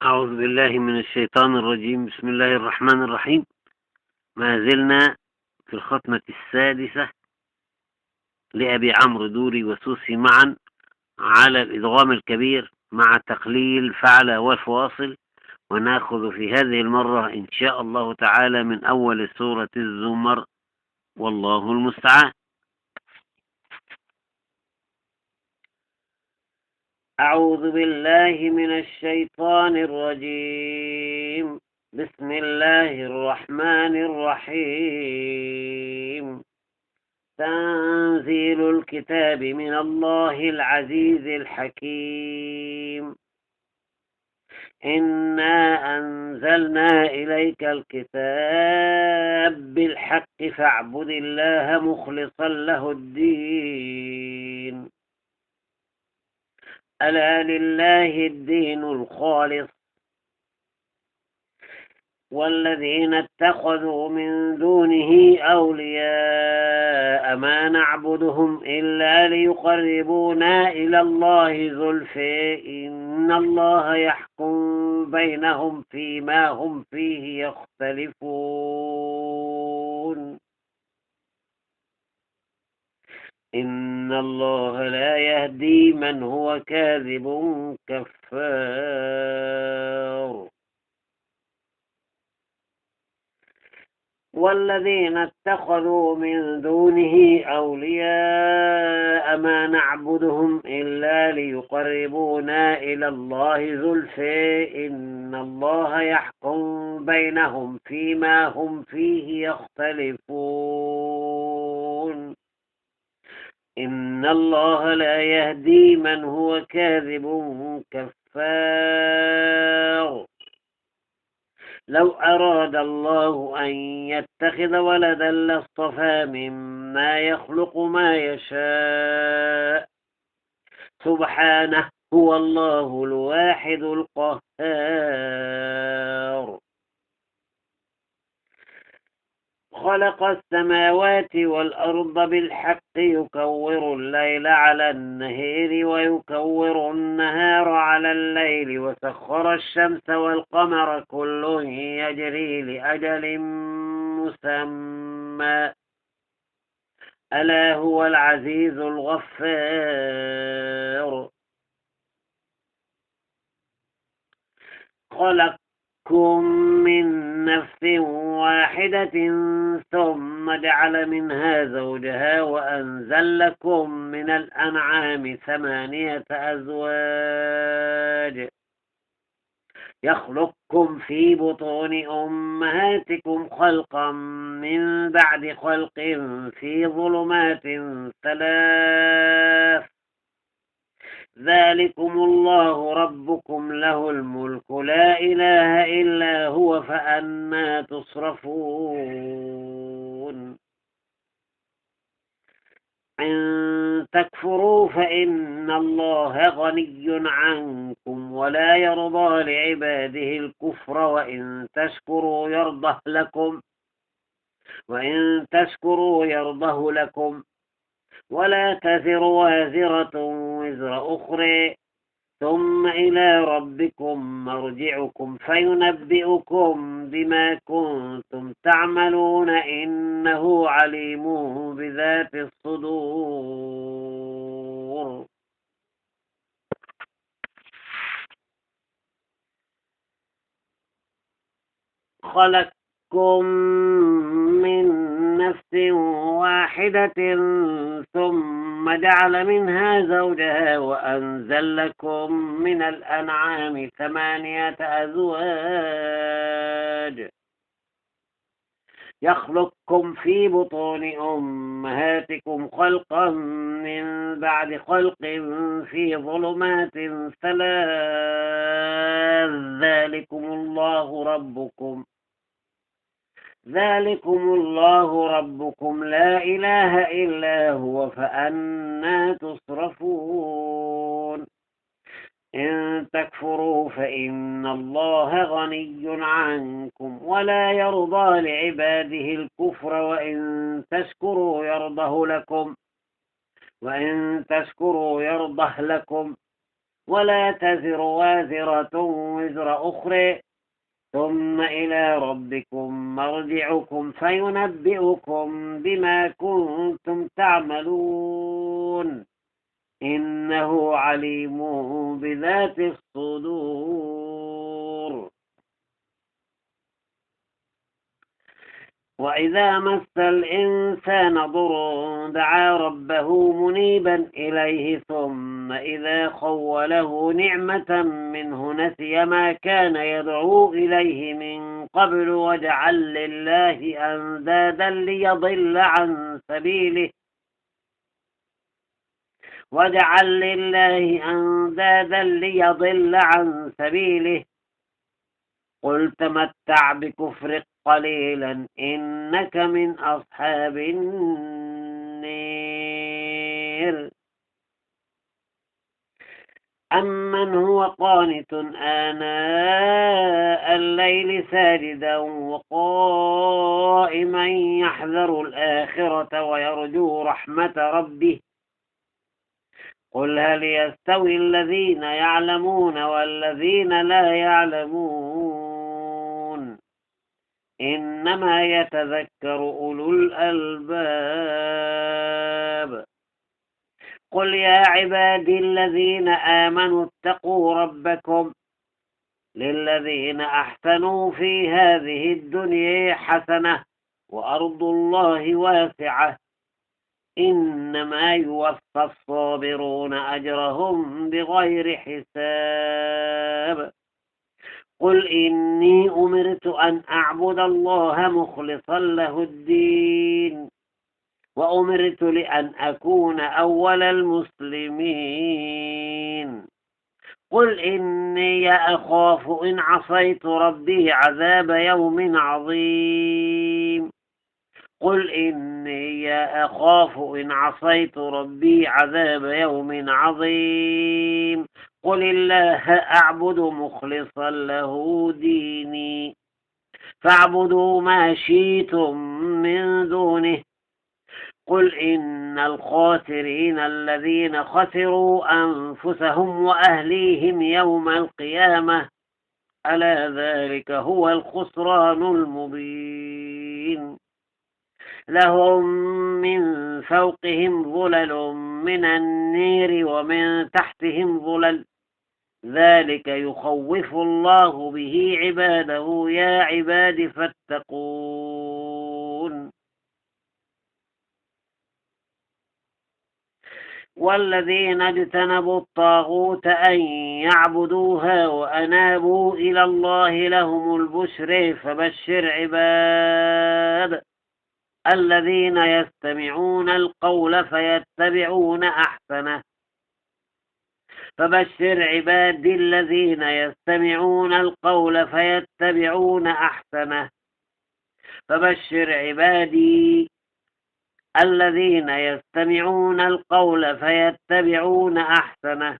أعوذ بالله من الشيطان الرجيم. بسم الله الرحمن الرحيم. ما زلنا في الختمة السادسة لأبي عمرو دوري وسوسي معا على الإدغام الكبير مع تقليل فعل والفواصل، ونأخذ في هذه المرة إن شاء الله تعالى من أول سورة الزمر، والله المستعان. أعوذ بالله من الشيطان الرجيم. بسم الله الرحمن الرحيم. تنزيل الكتاب من الله العزيز الحكيم. إنا أنزلنا إليك الكتاب بالحق فاعبد الله مخلصا له الدين. ألا لله الدين الخالص، والذين اتخذوا من دونه أولياء ما نعبدهم إلا ليقربونا إلى الله زلفى إن الله يحكم بينهم فيما هم فيه يختلفون. إن الله لا يهدي من هو كاذب كفار. والذين اتخذوا من دونه أولياء ما نعبدهم إلا ليقربونا إلى الله زلفى إن الله يحكم بينهم فيما هم فيه يختلفون. إن الله لا يهدي من هو كاذب كفار. لو أراد الله أن يتخذ ولدا لاصطفى مما يخلق ما يشاء، سبحانه هو الله الواحد القهار. خلق السماوات والأرض بالحق يكور الليل على النهار ويكور النهار على الليل، وسخر الشمس والقمر كل يجري لأجل مسمى، ألا هو العزيز الغفار. خلقكم من نفس واحدة ثم جعل منها زوجها وأنزل لكم من الأنعام 8 أزواج يخلقكم في بطون أمهاتكم خلقا من بعد خلق في ظلمات 3. ذلكم الله ربكم له الملك لا إله إلا هو فأنى تصرفون. إن تكفروا فإن الله غني عنكم ولا يرضى لعباده الكفر، وإن تشكروا يرضه لكم ولا تزر وازرة وزر أخرى، ثم إلى ربكم مرجعكم فينبئكم بما كنتم تعملون إنه عليم بذات الصدور. خلقكم من نفس واحدة ثم جعل منها زوجها وأنزل لكم من الأنعام 8 أزواج يخلقكم في بطون أمهاتكم خلقا من بعد خلق في ظلمات 3. ذلكم الله ربكم لا إله إلا هو فأنى تصرفون. إن تكفروا فإن الله غني عنكم ولا يرضى لعباده الكفر، وإن تشكروا يرضه لكم ولا تزر وازرة وزر أخرى ثم إلى ربكم مرجعكم فينبئكم بما كنتم تعملون إنه عليم بذات الصدور. وإذا مس الإنسان ضر دعا ربه منيبا إليه ثم إذا خوله نعمة منه نسي ما كان يدعو إليه من قبل وجعل لله أندادا ليضل عن سبيله قل تمتع بكفرك قليلا إنك من أصحاب النير. أمن هو قانت آناء الليل ساجدا وقائما يحذر الآخرة ويرجو رحمة ربه قل هل يستوي الذين يعلمون والذين لا يعلمون إنما يتذكر أولو الألباب. قل يا عبادي الذين آمنوا اتقوا ربكم للذين أحسنوا في هذه الدنيا حسنة وأرض الله واسعة إنما يوفى الصابرون أجرهم بغير حساب. قل إني أمرت أن أعبد الله مخلصا له الدين وأمرت لأن أكون أول المسلمين. قل إني أخاف إن عصيت ربي عذاب يوم عظيم. قل إني أخاف إن عصيت ربي عذاب يوم عظيم. قل الله أعبد مخلصا له ديني فاعبدوا ما شئتم من دونه. قل إن الخاسرين الذين خسروا أنفسهم وأهليهم يوم القيامة ألا ذلك هو الخسران المبين. لهم من فوقهم ظلل من النير ومن تحتهم ظلل ذلك يخوف الله به عباده يا عباد فاتقون. والذين اجتنبوا الطاغوت أن يعبدوها وأنابوا إلى الله لهم البشر فبشر الذين يستمعون القول فيتبعون أحسنه. فبشر عبادي الذين يستمعون القول فيتبعون أحسنه. فبشر عبادي الذين يستمعون القول فيتبعون أحسنه.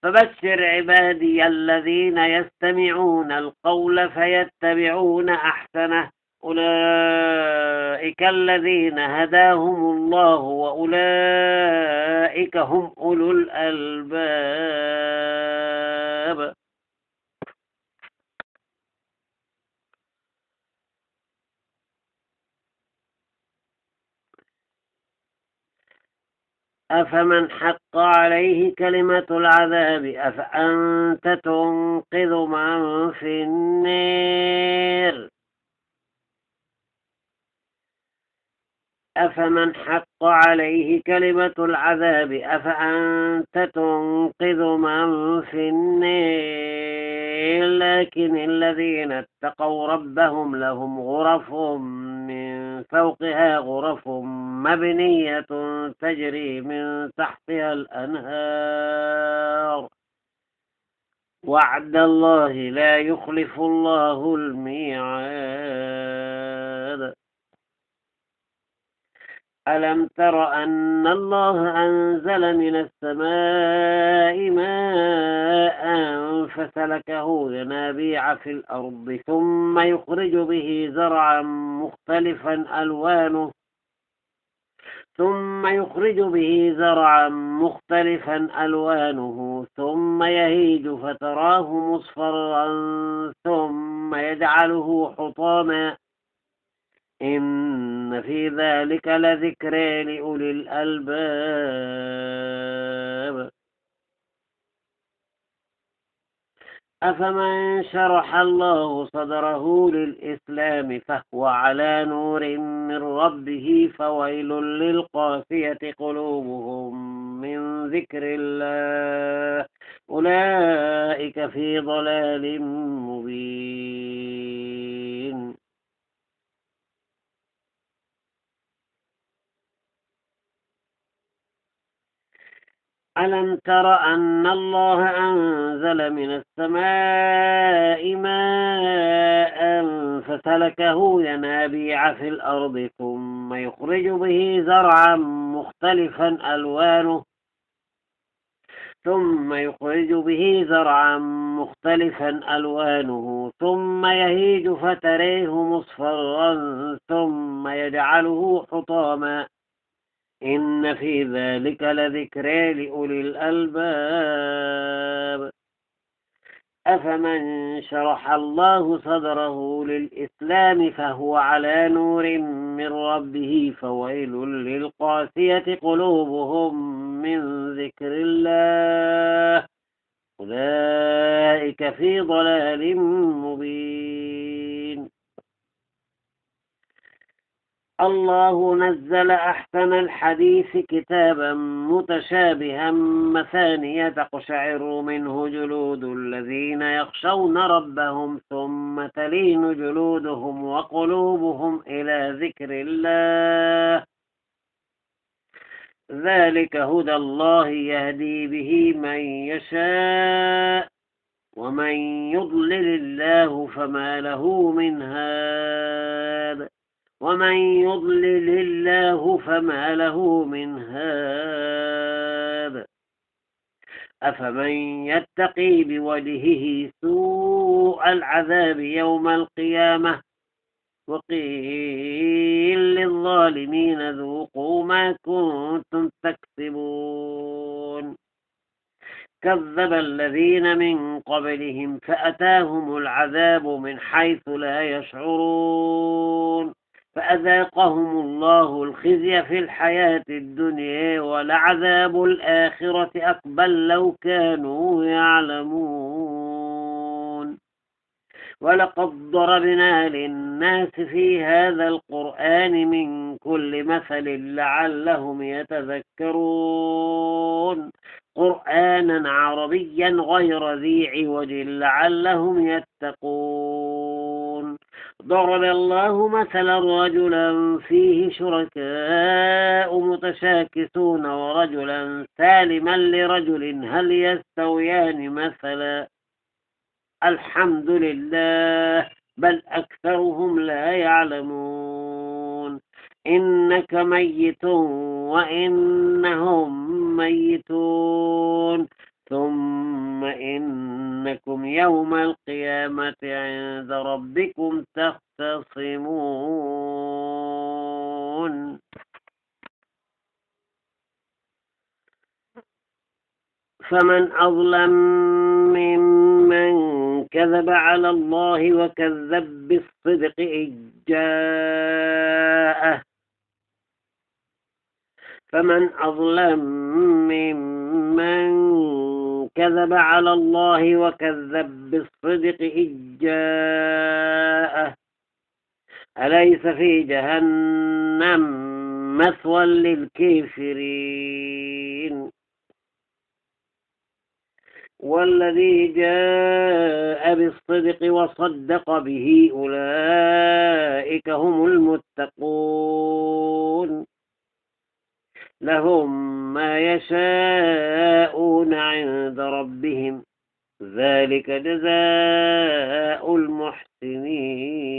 فبشر عبادي الذين يستمعون القول فيتبعون أحسنه أولئك الذين هداهم الله وأولئك هم أولو الألباب. أفمن حق عليه كلمة العذاب أفأنت تنقذ من في النار. أفمن حق عليه كلمة العذاب أفأنت تنقذ من في النار. لكن الذين اتقوا ربهم لهم غرف من فوقها غرف مبنية تجري من تحتها الأنهار وعد الله لا يخلف الله الميعاد. ألم تر أن الله أنزل من السماء ماء فسلكه ينابيع في الأرض ثم يخرج به زرعا مختلفا ألوانه ثم يخرج به زرعا مختلفا ألوانه ثم يهيج فتراه مصفرا ثم يجعله حطاما إن في ذلك لذكرى لأولي الألباب أفمن شرح الله صدره للإسلام فهو على نور من ربه فويل للقاسية قلوبهم من ذكر الله أولئك في ضلال مبين ألم تر أن الله أنزل من السماء ماء فسلكه ينابيع في الأرض ثم يخرج به زرعا مختلفا ألوانه ثم يهيج فتريه مصفرا ثم يجعله حطاما إن في ذلك لذكرى لأولي الألباب أفمن شرح الله صدره للإسلام فهو على نور من ربه فويل للقاسية قلوبهم من ذكر الله أولئك في ضلال مبين الله نزل أحسن الحديث كتابا متشابها مثانية تقشعر منه جلود الذين يخشون ربهم ثم تلين جلودهم وقلوبهم إلى ذكر الله ذلك هدى الله يهدي به من يشاء ومن يضلل الله فما له من هاد أفمن يتقي بوجهه سوء العذاب يوم القيامة وقيل للظالمين ذوقوا ما كنتم تكسبون كذب الذين من قبلهم فأتاهم العذاب من حيث لا يشعرون فأذاقهم الله الخزي في الحياة الدنيا ولعذاب الآخرة أكبر لو كانوا يعلمون ولقد ضربنا للناس في هذا القرآن من كل مثل لعلهم يتذكرون قرآنا عربيا غير ذي عوج لعلهم يتقون ضرب الله مثلا رجلا فيه شركاء متشاكسون ورجلا سالما لرجل هل يستويان مثلا الحمد لله بل أكثرهم لا يعلمون إنك ميت وإنهم ميتون ثم إنكم يوم القيامة عند ربكم تختصمون فمن أظلم ممن كذب على الله وكذب بالصدق إذ جاءه فمن أظلم ممن كذب على الله وكذب بالصدق إذ جاءه أليس في جهنم مثوى للكافرين والذي جاء بالصدق وصدق به أولئك هم المتقون لهم ما يشاءون عند ربهم ذلك جزاء المحسنين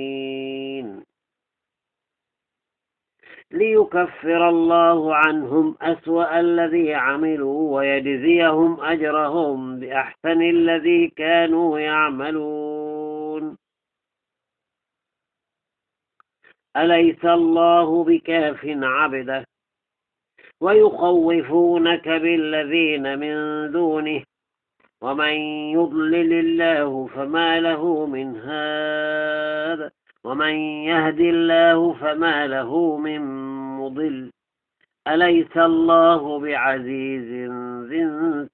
ليكفر الله عنهم أسوأ الذي عملوا ويجزيهم أجرهم بأحسن الذي كانوا يعملون أليس الله بكاف عبده ويخوفونك بالذين من دونه ومن يضلل الله فما له من هاد ومن يهد الله فما له من مضل أليس الله بعزيز ذي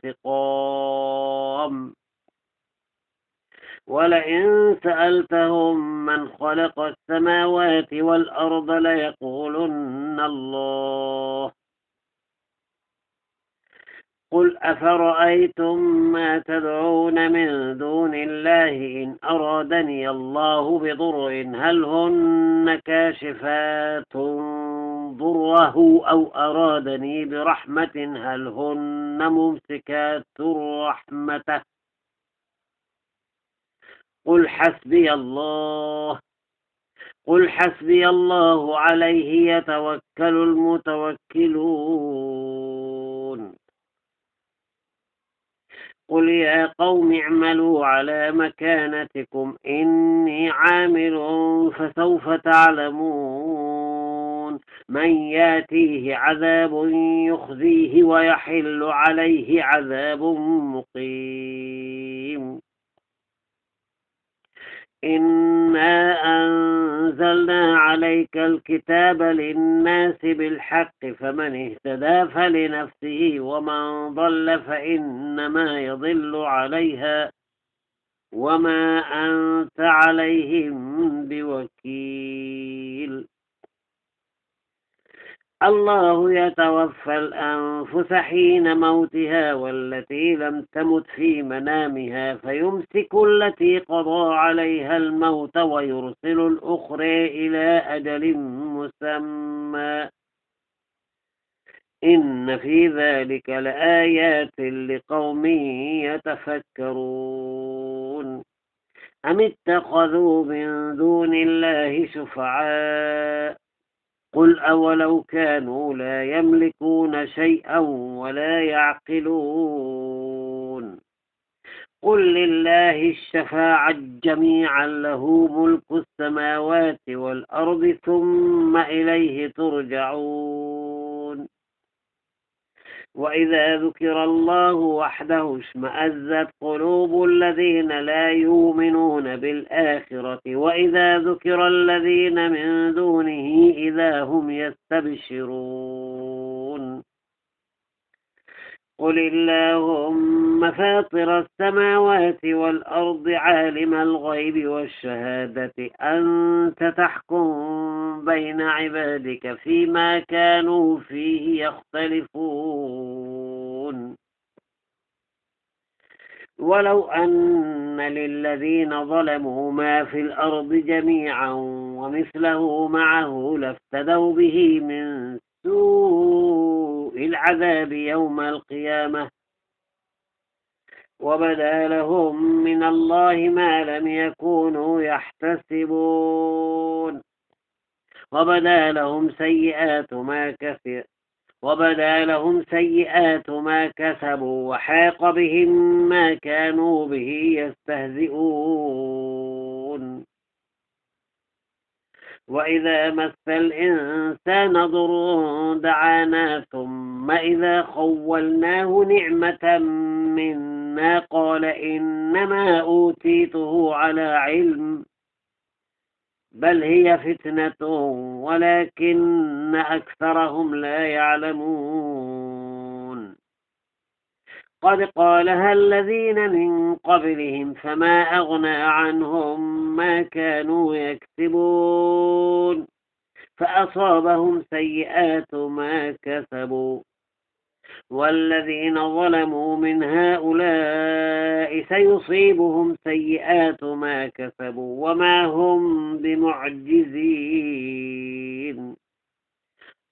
انتقام ولئن سألتهم من خلق السماوات والأرض ليقولن الله قل أفرأيتم ما تدعون من دون الله إن أرادني الله بضر هل هن كاشفات ضره أو أرادني برحمة هل هن ممسكات رحمته قل حسبي الله عليه يتوكل المتوكلون قل يا قوم اعملوا على مكانتكم إني عامل فسوف تعلمون من ياتيه عذاب يخزيه ويحل عليه عذاب مقيم إنا أنزلنا عليك الكتاب للناس بالحق فمن اهتدى فلنفسه ومن ضل فإنما يضل عليها وما أنت عليهم بوكيل الله يتوفى الأنفس حين موتها والتي لم تمت في منامها فيمسك التي قضى عليها الموت ويرسل الأخرى إلى أجل مسمى إن في ذلك لآيات لقوم يتفكرون أم اتخذوا من دون الله شفعاء قل أولو كانوا لا يملكون شيئا ولا يعقلون قل لله الشفاعة جميعا له ملك السماوات والأرض ثم إليه ترجعون وإذا ذكر الله وحده اشمأزت قلوب الذين لا يؤمنون بالآخرة وإذا ذكر الذين من دونه إذا هم يستبشرون قل اللهم فاطر السماوات والأرض عالم الغيب والشهادة أنت تحكم بين عبادك فيما كانوا فيه يختلفون ولو أن للذين ظلموا ما في الأرض جميعا ومثله معه لافتدوا به من سوء العذاب يوم القيامة وبدا لهم من الله ما لم يكونوا يحتسبون وبدا لهم سيئات ما كسبوا وحاق بهم ما كانوا به يستهزئون وإذا مس الإنسان ضر دعانا ثم إذا خولناه نعمة منا قال إنما أوتيته على علم بل هي فتنة ولكن أكثرهم لا يعلمون قد قالها الذين من قبلهم فما أغنى عنهم ما كانوا يكسبون فأصابهم سيئات ما كسبوا والذين ظلموا من هؤلاء سيصيبهم سيئات ما كسبوا وما هم بمعجزين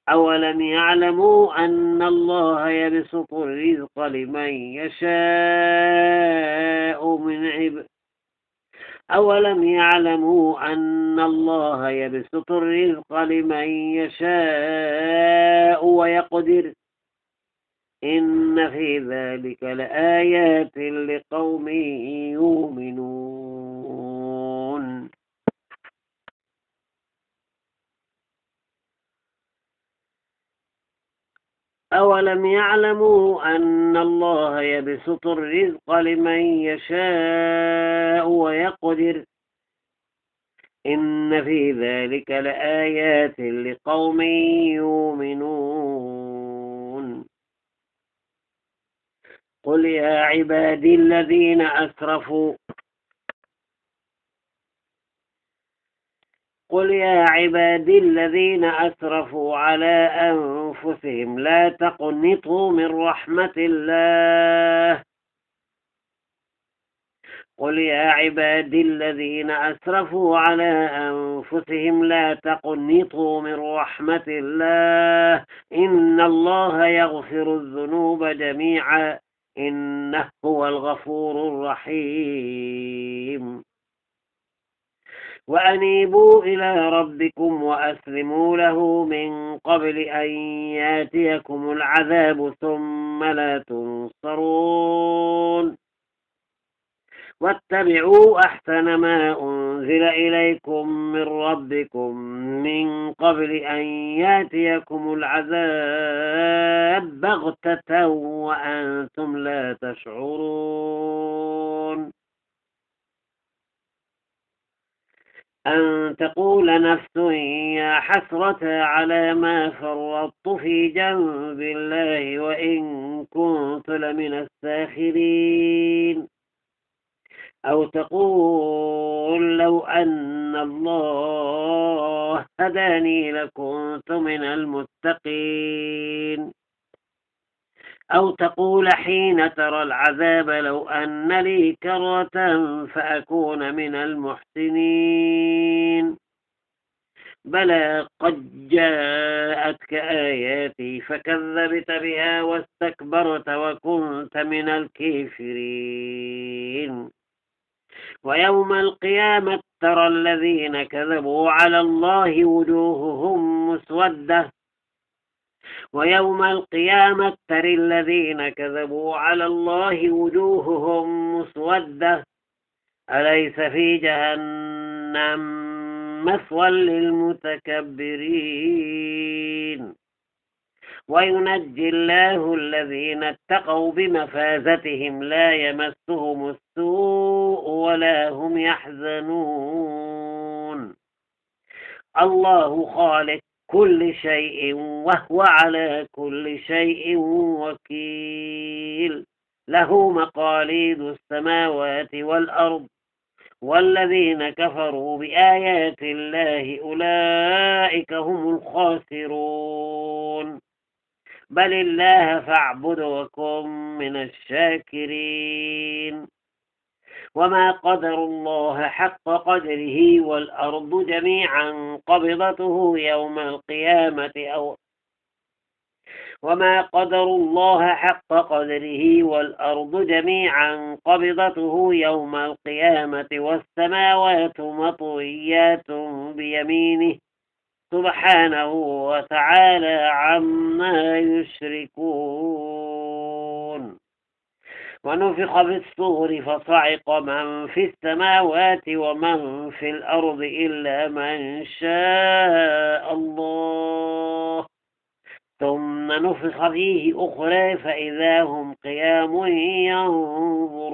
أولم يعلموا أن الله يبسط الرزق لمن يشاء من عباده أولم يعلموا أن الله يبسط الرزق لمن يشاء ويقدر إن في ذلك لآيات لقوم يؤمنون أولم يعلموا أن الله يبسط الرزق لمن يشاء ويقدر إن في ذلك لآيات لقوم يؤمنون قل يا عبادي الذين أسرفوا على أنفسهم لا تقنطوا من رحمة الله قل يا عبادي الذين أسرفوا على أنفسهم لا تقنطوا من رحمة الله إن الله يغفر الذنوب جميعا إنه هو الغفور الرحيم وأنيبوا إلى ربكم وأسلموا له من قبل أن ياتيكم العذاب ثم لا تنصرون واتبعوا أحسن ما أنزل إليكم من ربكم من قبل أن ياتيكم العذاب بغتة وأنتم لا تشعرون أن تقول نفس يا حسرة على ما فرطت في جنب الله وإن كنت لمن الساخرين أو تقول لو أن الله هداني لكنت من المتقين أو تقول حين ترى العذاب لو أن لي كرة فأكون من المحسنين بلى قد جاءتك آياتي فكذبت بها واستكبرت وكنت من الكافرين ويوم القيامة ترى الذين كذبوا على الله وجوههم مسودة أليس في جهنم مثوى للمتكبرين وينجي الله الذين اتقوا بمفازتهم لا يمسهم السوء ولا هم يحزنون الله خالق كل شيء وهو على كل شيء وكيل له مقاليد السماوات والأرض والذين كفروا بآيات الله أولئك هم الخاسرون بل الله فاعبد وكن من الشاكرين وما قدر الله حق قدره والأرض جميعا قبضته يوم القيامة والسماوات مطويات بيمينه سبحانه وتعالى عما يشركون ونفخ في الصور فصعق من في السماوات ومن في الأرض إلا من شاء الله ثم نفخ فيه أخرى فإذا هم قيام ينظرون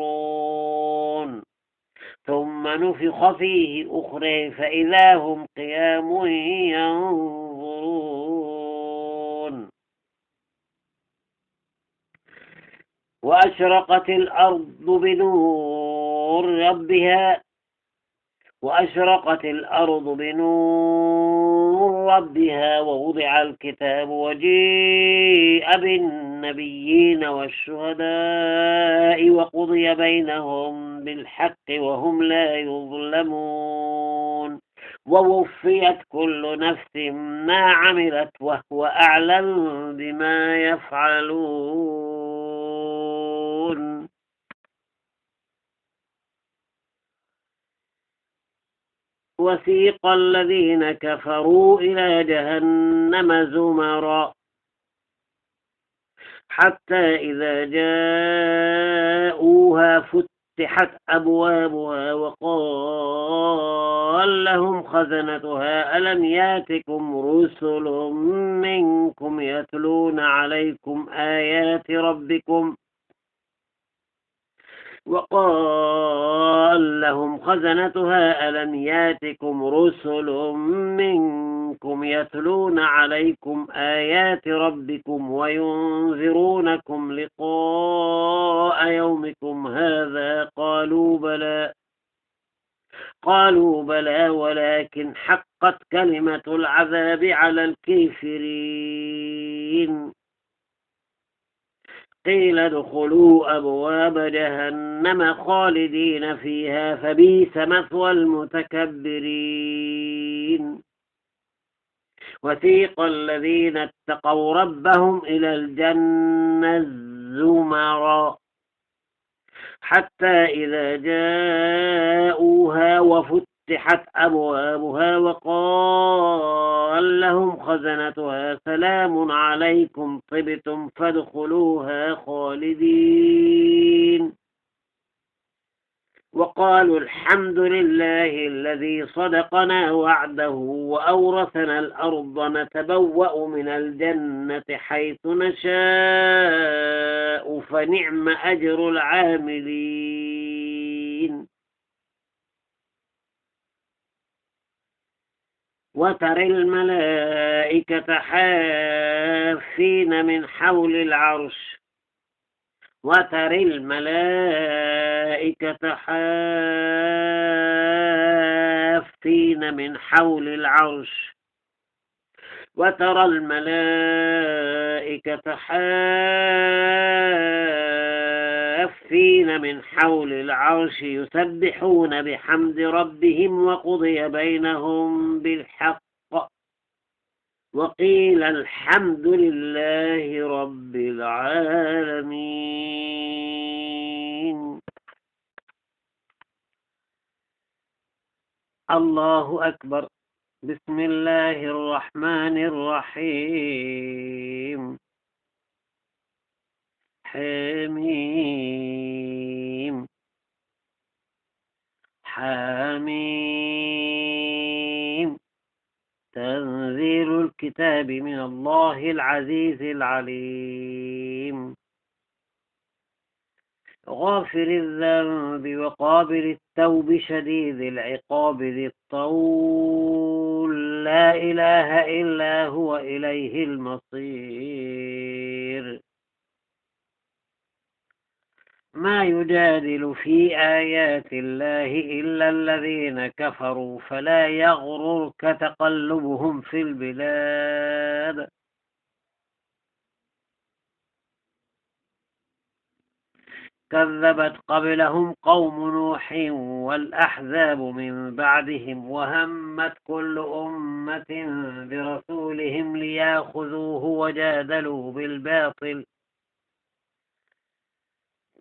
وأشرقت الأرض بنور ربها ووضع الكتاب وجيء بالنبيين والشهداء وقضي بينهم بالحق وهم لا يظلمون ووفيت كل نفس ما عملت وهو أعلم بما يفعلون وسيق الذين كفروا إلى جهنم زمرا حتى إذا جاءوها وفتحت أبوابها وقال لهم خزنتها ألم ياتكم رسل منكم يتلون عليكم آيات ربكم وقال لهم خزنتها ألم ياتكم رسل منكم يتلون عليكم آيات ربكم وينذرونكم لقاء يومكم هذا قالوا بلى ولكن حقت كلمة العذاب على الكافرين قيل ادخلوا أبواب جهنم خالدين فيها فبئس مثوى المتكبرين وسيق الذين اتقوا ربهم إلى الجنة زمرا حتى إذا جاءوها وفتحت أبوابها وقال لهم خزنتها سلام عليكم طبتم فادخلوها خالدين وقالوا الحمد لله الذي صدقنا وعده وأورثنا الأرض نتبوأ من الجنة حيث نشاء فنعم أجر العاملين وترى الملائكة حافين من حول العرش وترى الملائكة حافين من حول العرش وترى الملائكة حافين من حول العرش يسبحون بحمد ربهم وقضي بينهم بالحق وقيل الحمد لله رب العالمين. الله أكبر. بسم الله الرحمن الرحيم. حميم حميم تنزيل الكتاب من الله العزيز العليم غافر الذنب وقابل التوب شديد العقاب ذي الطول لا إله إلا هو إليه المصير. ما يجادل في آيات الله إلا الذين كفروا فلا يغررك تقلبهم في البلاد. كذبت قبلهم قوم نوح والأحزاب من بعدهم وهمت كل أمة برسولهم ليأخذوه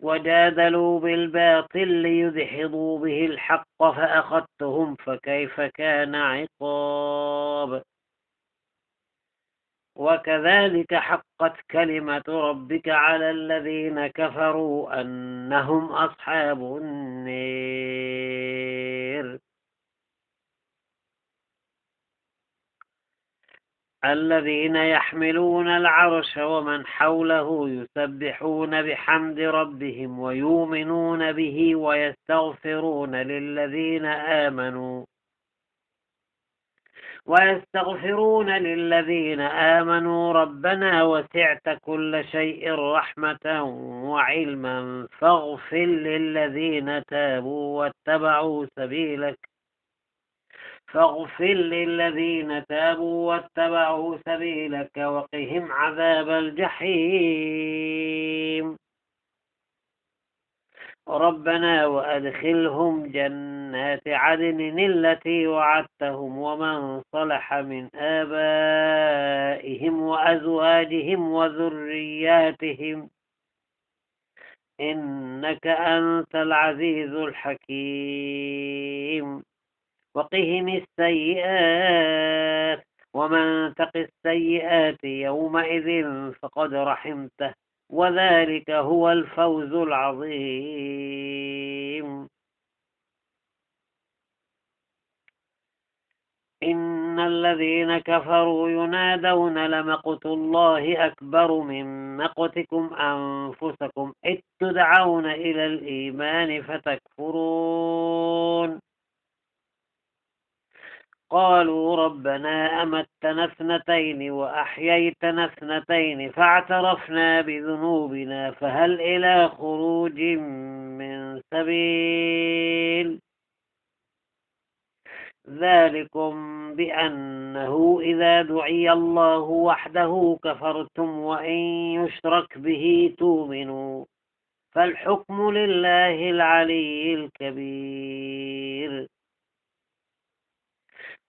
وجادلوا بالباطل ليدحضوا به الحق فأخذتهم فكيف كان عقاب. وكذلك حقت كلمة ربك على الذين كفروا أنهم أصحاب النار. الذين يحملون العرش ومن حوله يسبحون بحمد ربهم ويؤمنون به ويستغفرون للذين آمنوا ربنا وسعت كل شيء رحمة وعلما فاغفر للذين تابوا واتبعوا سبيلك وقهم عذاب الجحيم. ربنا وأدخلهم جنات عدن التي وعدتهم ومن صلح من آبائهم وأزواجهم وذرياتهم إنك أنت العزيز الحكيم. وقهم السيئات ومن تق السيئات يومئذ فقد رحمته وذلك هو الفوز العظيم. إن الذين كفروا ينادون لمقت الله أكبر من مقتكم أنفسكم إذ تدعون إلى الإيمان فتكفرون. قالوا ربنا أمتنا اثنتين وأحييتنا اثنتين فاعترفنا بذنوبنا فهل إلى خروج من سبيل. ذلكم بأنه إذا دعي الله وحده كفرتم وإن يشرك به تؤمنوا فالحكم لله العلي الكبير.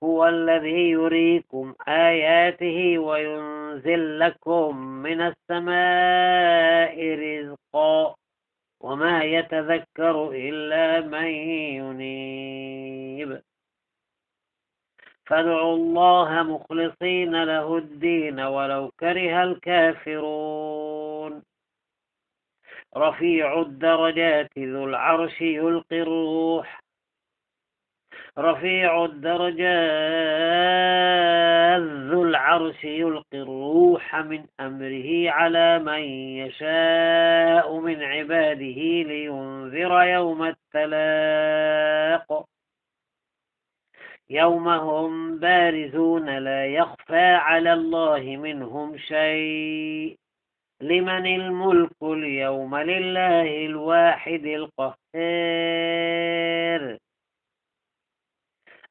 هو الذي يريكم آياته وينزل لكم من السماء رزقا وما يتذكر إلا من ينيب. فادعوا الله مخلصين له الدين ولو كره الكافرون. رفيع الدرجات ذو العرش يلقي الروح رفيع الدرجات ذو العرش يلقي الروح من أمره على من يشاء من عباده لينذر يوم التلاق يوم هم بارزون لا يخفى على الله منهم شيء. لمن الملك اليوم لله الواحد القهار.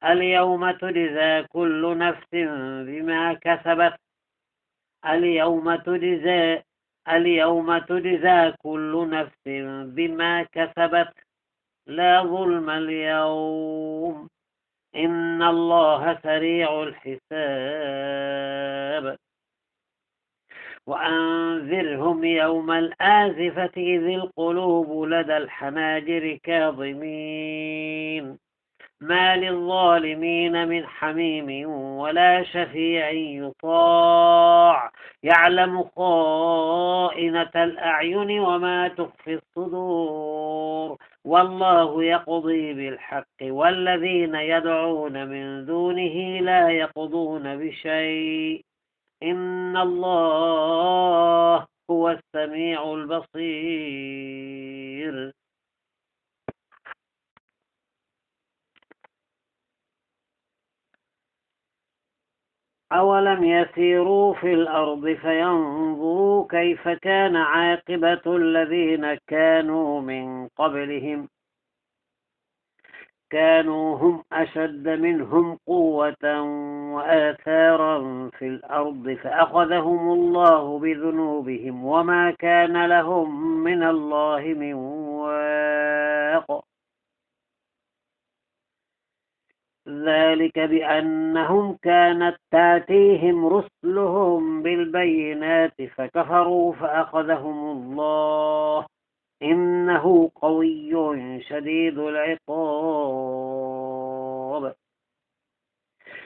اليوم تجزى كل نفس بما كسبت اليوم تجزى كل نفس بما كسبت لا ظلم اليوم إن الله سريع الحساب. وأنذرهم يوم الآزفة إذ القلوب لدى الحناجر كاظمين ما للظالمين من حميم ولا شفيع يطاع يعلم خائنة الأعين وما تخفي الصدور والله يقضي بالحق والذين يدعون من دونه لا يقضون بشيء إن الله هو السميع البصير. أولم يسيروا في الأرض فينظروا كيف كان عاقبة الذين كانوا من قبلهم كانوا هم أشد منهم قوة وآثارا في الأرض فأخذهم الله بذنوبهم وما كان لهم من الله من واق. ذلك بأنهم كانت تأتيهم رسلهم بالبينات فكفروا فأخذهم الله إنه قوي شديد العقاب.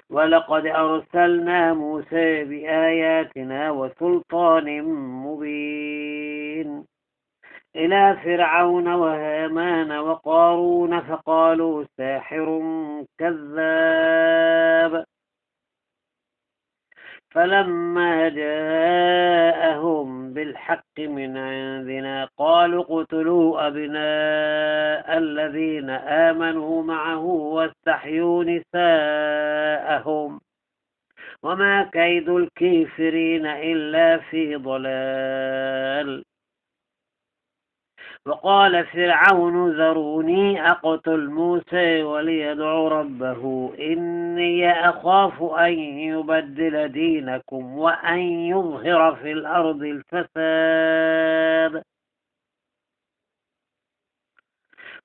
ولقد أرسلنا موسى بآياتنا وسلطان مبين إلى فرعون وهامان وقارون فقالوا ساحر كذاب. فلما جاءهم بالحق من عندنا قالوا اقتلوا أبناء الذين آمنوا معه واستحيوا نساءهم وما كيد الكافرين إلا في ضلال. وقال فرعون ذروني أقتل موسى وليدع ربه إني أخاف أن يبدل دينكم وأن يظهر في الأرض الفساد.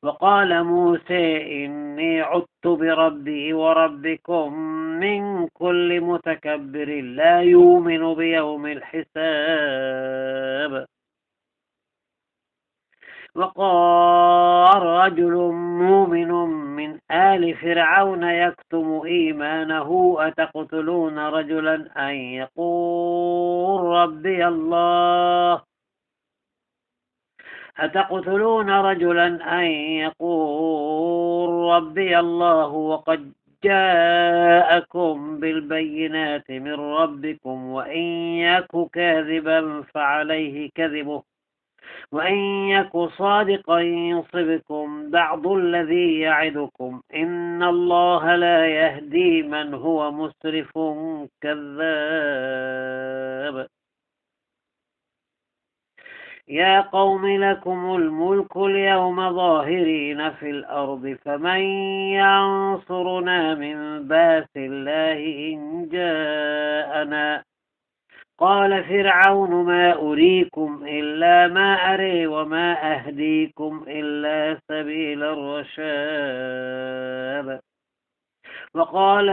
وقال موسى إني عدت بربي وربكم من كل متكبر لا يؤمن بيوم الحساب. وقال رجل مؤمن من آل فرعون يكتم إيمانه أتقتلون رجلا أن يقول ربي الله أتقتلون رجلا أن يقول ربي الله وقد جاءكم بالبينات من ربكم وإن يك كاذبا فعليه كذبه وإن يك صادقا يصبكم بعض الذي يعدكم إن الله لا يهدي من هو مسرف كذاب. يا قوم لكم الملك اليوم ظاهرين في الأرض فمن ينصرنا من بأس الله إن جاءنا. قال فرعون ما أريكم إلا ما أري وما أهديكم إلا سبيل الرشاد. وقال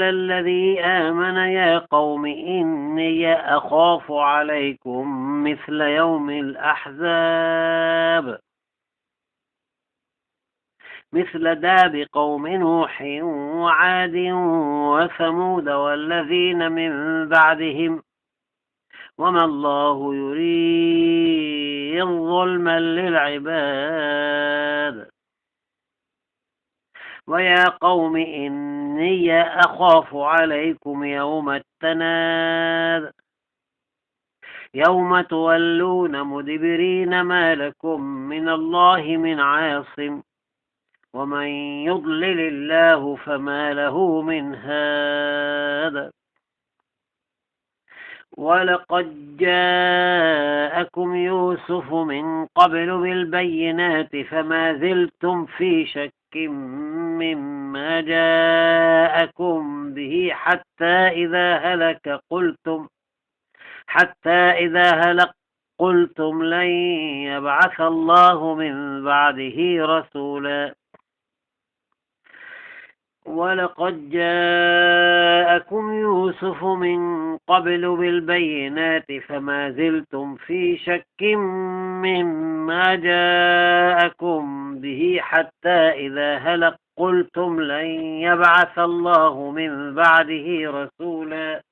الذي آمن يا قوم إني أخاف عليكم مثل يوم الأحزاب مثل داب قوم نوح وعاد وثمود والذين من بعدهم وما الله يريد ظلما للعباد. ويا قوم إني أخاف عليكم يوم التناد يوم تولون مدبرين ما لكم من الله من عاصم ومن يضلل الله فما له من هاد. ولقد جاءكم يوسف من قبل بالبينات فما زلتم في شك مما جاءكم به حتى إذا هلك قلتم لن يبعث الله من بعده رسولا. ولقد جاءكم يوسف من قبل بالبينات فما زلتم في شك مما جاءكم به حتى إذا هلك قلتم لن يبعث الله من بعده رسولا.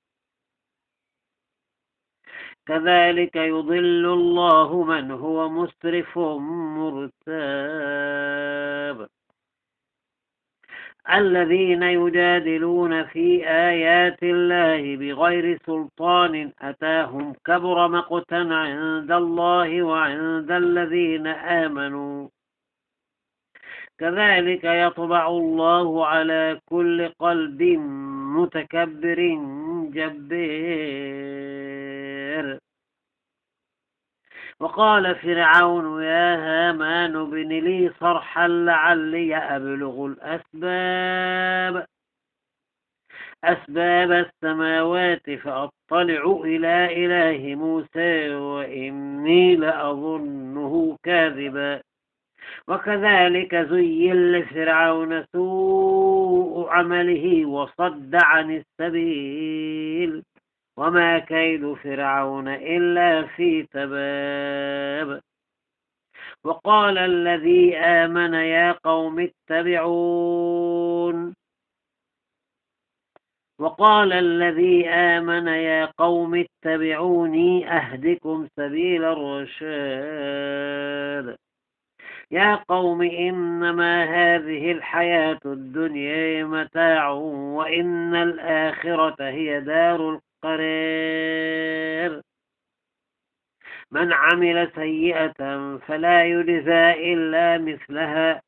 كذلك يضل الله من هو مسرف مرتاب. الذين يجادلون في آيات الله بغير سلطان أتاهم كبر مقتا عند الله وعند الذين آمنوا كذلك يطبع الله على كل قلب متكبر جبار. وقال فرعون يا هامان ابن لي صرحا لعلي أبلغ أسباب السماوات فأطلع إلى إله موسى وإني لأظنه كاذبا. وكذلك زين لفرعون سوء عمله وصد عن السبيل وما كيد فرعون إلا في تباب. وقال الذي آمن يا قوم اتبعوني أهدكم سبيل الرشاد. يا قوم إنما هذه الحياة الدنيا متاع وإن الآخرة هي دار القرار. من عمل سيئة فلا يجزى إلا مثلها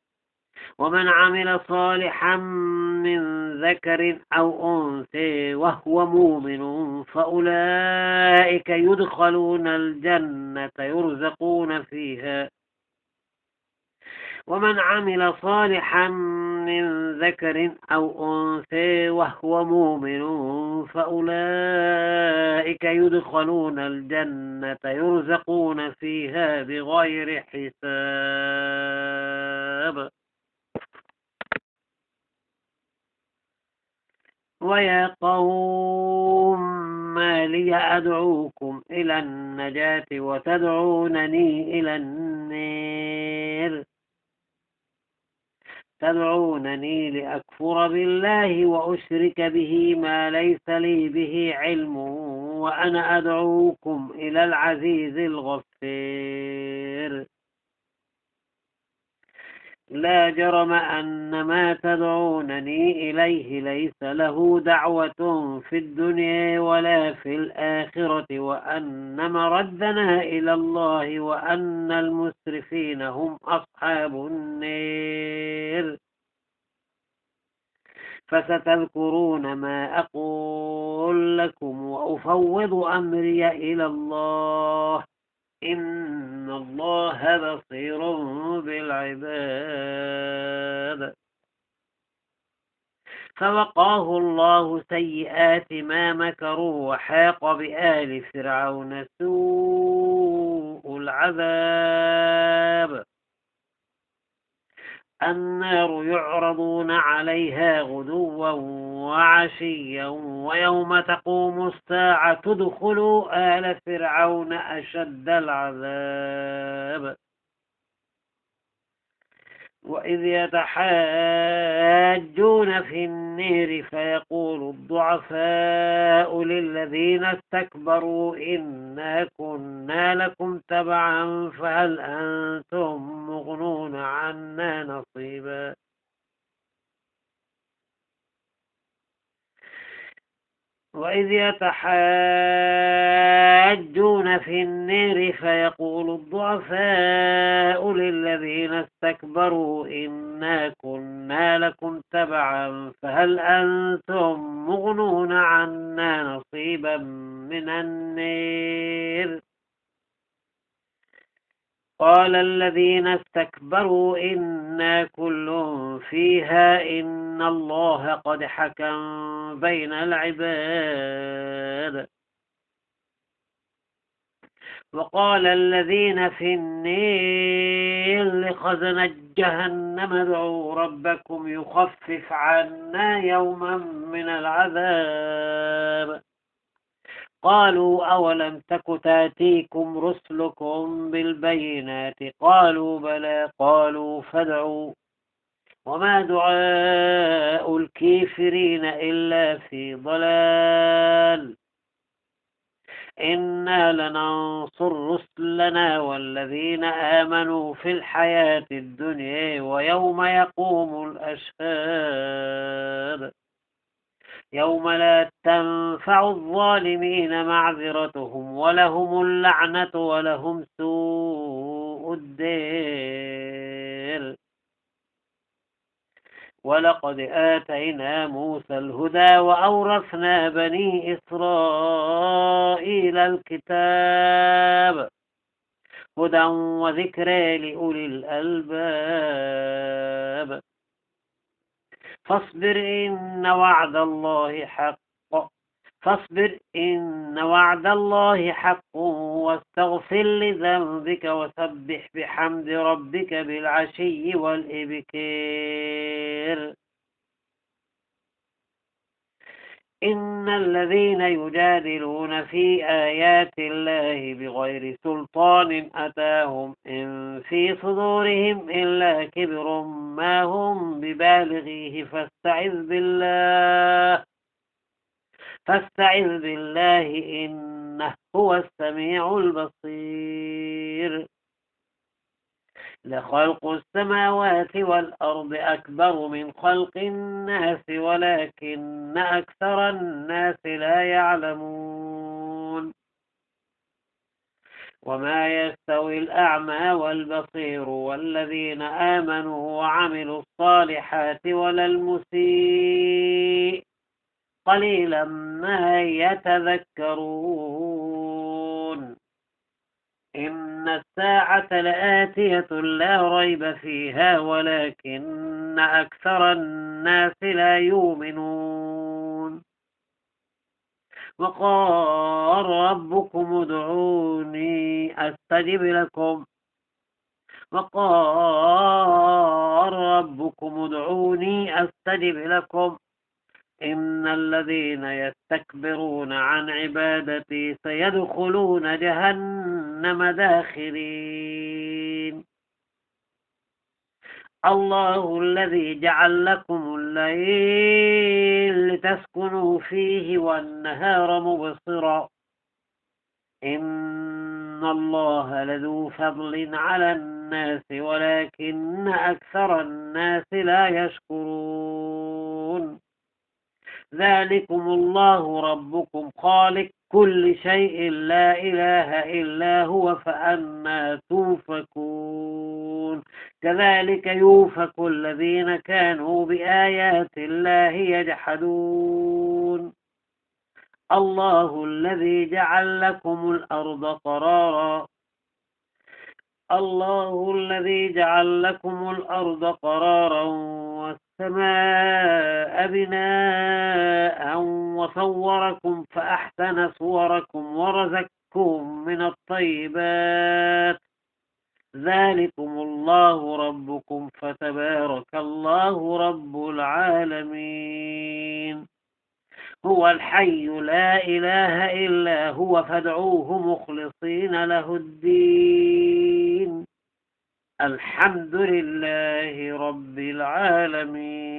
ومن عمل صالحا من ذكر أو أنثى وهو مؤمن فأولئك يدخلون الجنة يرزقون فيها. ومن عمل صالحا من ذكر أو أنثى وهو مؤمن فأولئك يدخلون الجنة يرزقون فيها بغير حساب. ويا قوم ما لي أدعوكم إلى النجاة وتدعونني إلى النار تدعونني لأكفر بالله وأشرك به ما ليس لي به علم وأنا أدعوكم إلى العزيز الغفير. لا جرم أن ما تدعونني إليه ليس له دعوة في الدنيا ولا في الآخرة، وأن مردنا إلى الله، وأن المسرفين هم أصحاب النار. فستذكرون ما أقول لكم وأفوض أمري إلى الله، إن الله بصير بالعباد. فوقاه الله سيئات ما مكروا وحاق بآل فرعون سوء العذاب. النار يعرضون عليها غدوا وعشيا ويوم تقوم الساعة ادخلوا آل فرعون أشد العذاب. وإذ يتحاجون في النار فيقول الضعفاء للذين استكبروا إنا كنا لكم تبعا فهل أنتم مغنون عنا نصيبا. وإذ يتحاجون في النار فيقول الضعفاء للذين استكبروا إنا كنا لكم تبعا فهل أنتم مغنون عنا نصيبا من النار. قال الذين استكبروا إنا كل فيها إن الله قد حكم بين العباد. وقال الذين في النار لخزنة جهنم ادعوا ربكم يخفف عنا يوما من العذاب. قالوا أولم تك تأتيكم رسلكم بالبينات قالوا بلى قالوا فادعوا وما دعاء الكافرين إلا في ضلال. إنا لننصر رسلنا والذين آمنوا في الحياة الدنيا ويوم يقوم الأشهاد. يوم لا تنفع الظالمين معذرتهم ولهم اللعنة ولهم سوء الدار. ولقد آتينا موسى الهدى وأورثنا بني إسرائيل الكتاب هدى وذكرى لأولي الألباب. فاصبر إن وعد الله حق واستغفر لذنبك وسبح بحمد ربك بالعشي والإبكار. إن الذين يجادلون في آيات الله بغير سلطان أتاهم إن في صدورهم إلا كبر ما هم ببالغيه فاستعذ بالله إنه هو السميع البصير. لخلق السماوات والأرض أكبر من خلق الناس ولكن أكثر الناس لا يعلمون. وما يستوي الأعمى والبصير والذين آمنوا وعملوا الصالحات ولا المسيء قليلا ما يتذكرون. إن الساعة لآتية لا ريب فيها ولكن أكثر الناس لا يؤمنون. وقال ربكم ادعوني أستجب لكم إن الذين يستكبرون عن عبادتي سيدخلون جهنم داخرين. الله الذي جعل لكم الليل لتسكنوا فيه والنهار مبصرا إن الله لذو فضل على الناس ولكن أكثر الناس لا يشكرون ذلكم الله ربكم خالق كل شيء لا إله إلا هو فأنى توفكون كذلك يوفك الذين كانوا بآيات الله يجحدون الله الذي جعل لكم الأرض قرارا الله الذي جعل لكم الأرض قرارا والسماء بناء وصوركم فأحسن صوركم ورزقكم من الطيبات ذلكم الله ربكم فتبارك الله رب العالمين هو الحي لا إله إلا هو فادعوه مخلصين له الدين الحمد لله رب العالمين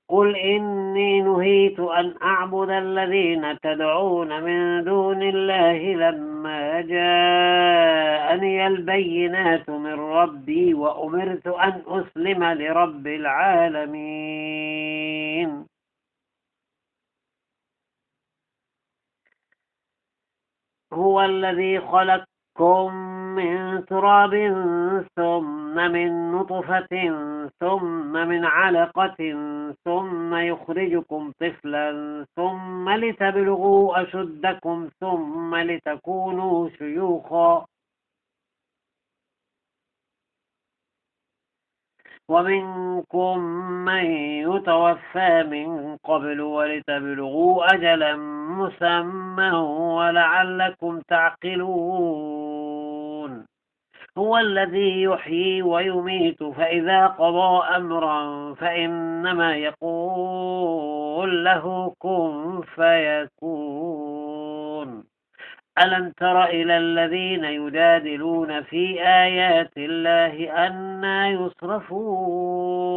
قل إني نهيت أن أعبد الذين تدعون من دون الله لما جاءني البينات من ربي وأمرت أن أسلم لرب العالمين هو الذي خلقكم من تراب ثم من نطفة ثم من علقة ثم يخرجكم طفلا ثم لتبلغوا أشدكم ثم لتكونوا شيوخا ومنكم من يتوفى من قبل ولتبلغوا أجلا مسمى ولعلكم تعقلون هو الذي يحيي ويميت فإذا قضى أمرا فإنما يقول له كن فيكون ألم تر إلى الذين يجادلون في آيات الله أنى يصرفون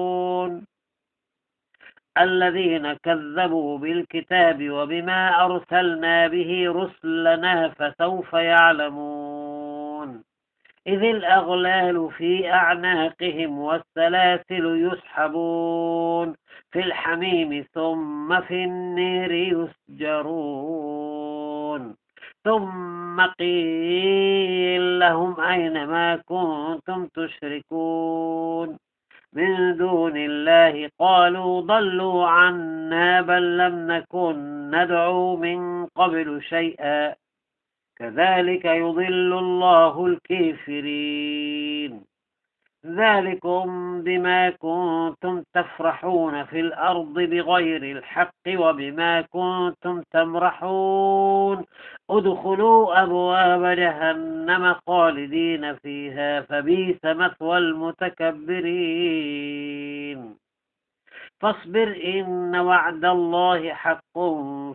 الذين كذبوا بالكتاب وبما أرسلنا به رسلنا فسوف يعلمون إذ الأغلال في أعناقهم والسلاسل يسحبون في الحميم ثم في النير يسجرون ثم قيل لهم أين ما كنتم تشركون من دون الله قالوا ضلوا عنا بل لم نكن ندعو من قبل شيئا كذلك يضل الله الكافرين ذلكم بما كنتم تفرحون في الأرض بغير الحق وبما كنتم تمرحون ادخلوا أبواب جهنم خالدين فيها فبئس مثوى المتكبرين فاصبر إن وعد الله حق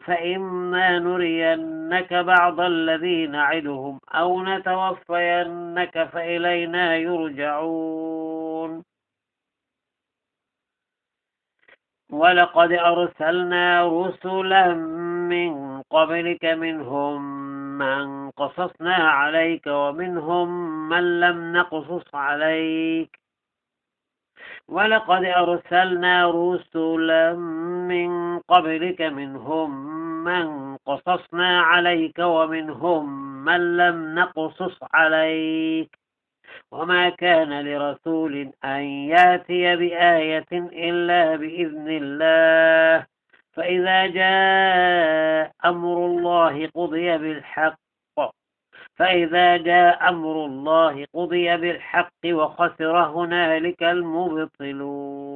فإما نرينك بعض الذي نعدهم أو نتوفينك فإلينا يرجعون ولقد أرسلنا رسلا من قبلك منهم من قصصنا عليك ومنهم من لم نقصص عليك ولقد أرسلنا رسلا من قبلك منهم من قصصنا عليك ومنهم من لم نقصص عليك وما كان لرسول أن يأتي بآية إلا بإذن الله فإذا جاء أمر الله قضي بالحق وخسر هنالك المبطلون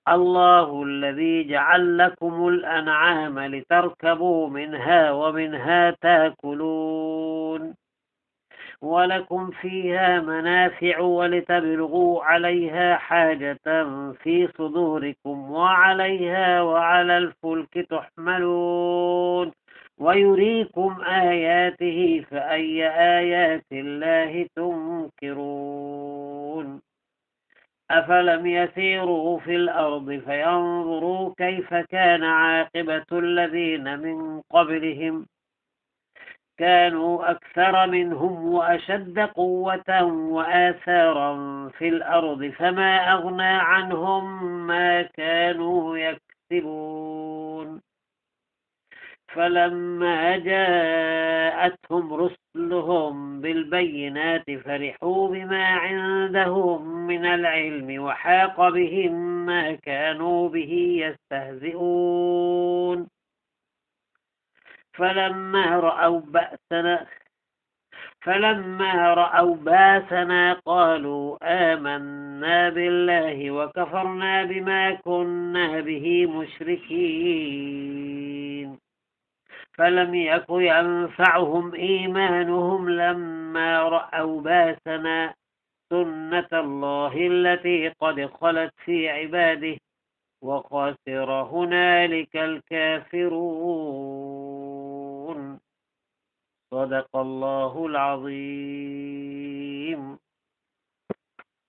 الله الذي جعل لكم الأنعام لتركبوا منها ومنها تاكلون ولكم فيها منافع ولتبلغوا عليها حاجة في صدوركم وعليها وعلى الفلك تحملون ويريكم آياته فأي آيات الله تنكرون أفلم يسيروا في الأرض فينظروا كيف كان عاقبة الذين من قبلهم كانوا أكثر منهم وأشد قوة وآثارا في الأرض فما أغنى عنهم ما كانوا يكسبون فلما جاءتهم رسلهم بالبينات فرحوا بما عندهم من العلم وحاق بهم ما كانوا به يستهزئون فلما رأوا بأسنا قالوا آمنا بالله وكفرنا بما كنا به مشركين فلم يك ينفعهم إيمانهم لما رأوا بأسنا سنة الله التي قد خلت في عباده وخسر هنالك الكافرون صدق الله العظيم.